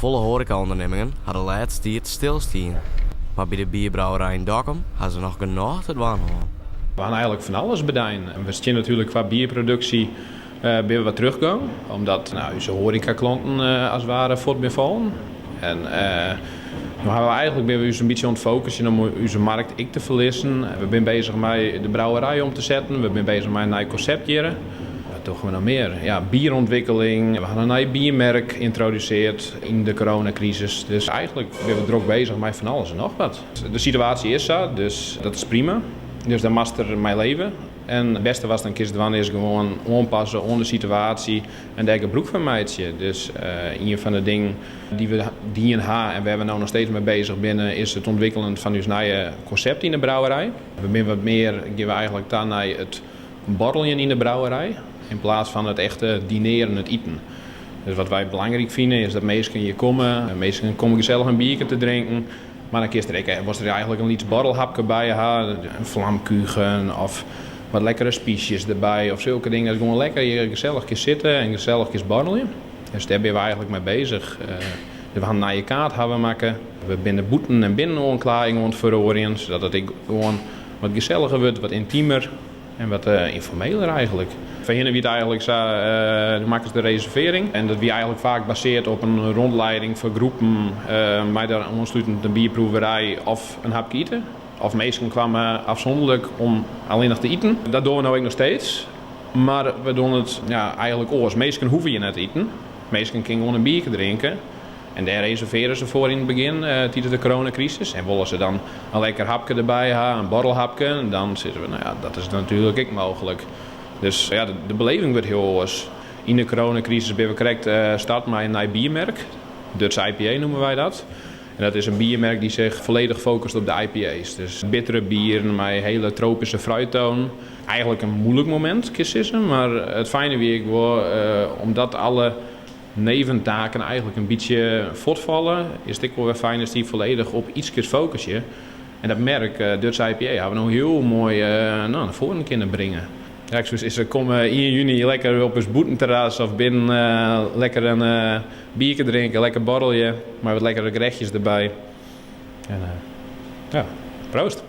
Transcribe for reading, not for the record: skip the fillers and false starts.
Folle hoareka-ûndernimmingen ha de lêste tiid stilstien, mar by de bierbrouwerij yn Dokkum ha se noch genôch te dwaan hân. We ha eigenlik fan alles bedein. We stean natuerlik kwa bierproduksje binne we wat teruggongen, omdat nou, ús hoarekaklanten as it ware fuort binne fallen. En no ha we eigenlik binne we ús in bytsje oan it fokusjen om ús markt ek te ferlizzen. We binne bezich mei de brouwerij om te setten, we binne bezich mei in nij konsept hjir. Wat dogge we noch mear? Ja, bierûntwikkeling. We ha in nij biermerk yntrodusearre yn de coronakrisis. Dus eigenlik binne we drok bezich mei fan alles en noch wat. De situaasje is sa, dus dat is prima. Dus dêr moatst der mei leve. En it bêste watst dan kinst dwaan is gewoan oanpasse oan de situaasje en dêr gebrûk fan meitsje. Dus ien fan de dingen dy't we dien ha en wêr't we no noch steeds mei bezich binne, is it ûntwikkeljen fan ús nije konsept yn de brouwerij. We binne wat mear, gean we eigenlik ta nei it borreljen yn de brouwerij yn plaats fan it echte dinearen, it iten. Dus wat wy belangryk fine is dat minsken hjir komme, minsken komme gesellich in bierke te drinken, mar dan kinst der ek, wolst der eigenlik in lyts borrelhapke by ha, in flammkuchen of wat lekkere spysjes derby of sulke dingen. Dat gewoan lekker hjir gesellich kinst sitte en gesellich kinst borrelje. Dus dêr binne we eigenlik mei bezich. We ha in nije kaart ha we makke. We binne bûten en binnen oanklaaiïng oan it feroarjen, sadat it ek gewoan wat geselliger wurdt, wat yntimer en wat ynformeler eigenlik. Foarhinne wie it eigenlik sa, do makkest de reservearring en dat wie eigenlik faak basearre op in rûnlieding foar groepen mei dêr oanslutend in bierproeverij of in hapke ite. Of minsken kwamen afzonderlik om allinnich te iten. Dat dogge we no ek noch steeds, mar we dogge it ja, eigenlik oars. Minsken hoege hjir net te iten. Minsken kinne gewoan in bierke drinke. En dêr reservearje se foar yn it begjin, tidens de coronakrisis. En wolle se dan in lekker hapke derby ha, in borrelhapke, dan sizze we, no ja, dat is natuerlik ek mooglik. Dus ja, de beleving wurdt hiel oars. Yn de coronakrisis binne we krekt start mei in nij biermerk. Dutch IPA noeme wy dat. En dat is in biermerk dy't sich folledich fokust op de IPA's. Dus bittere bieren mei hiele tropyske fruittoanen. Eigenlik in muoilik momint, kinst sizze. Mar it fijne wie ek wol, omdat alle neventaken eigenlik in bytsje fuortfalle, is it ek wol wer fijn ast dy folledich op yts kinst fokusje. En dat merk, Dutch IPA, ha we no hiel moai no, nei foaren kinne bringe. Ja, ik soe sizze, kom 1 juny lekker op ús bûtenterras of binnen lekker in bierke drinke, lekker borrelje, mei wat lekkere gerechtjes derby. En ja, proost!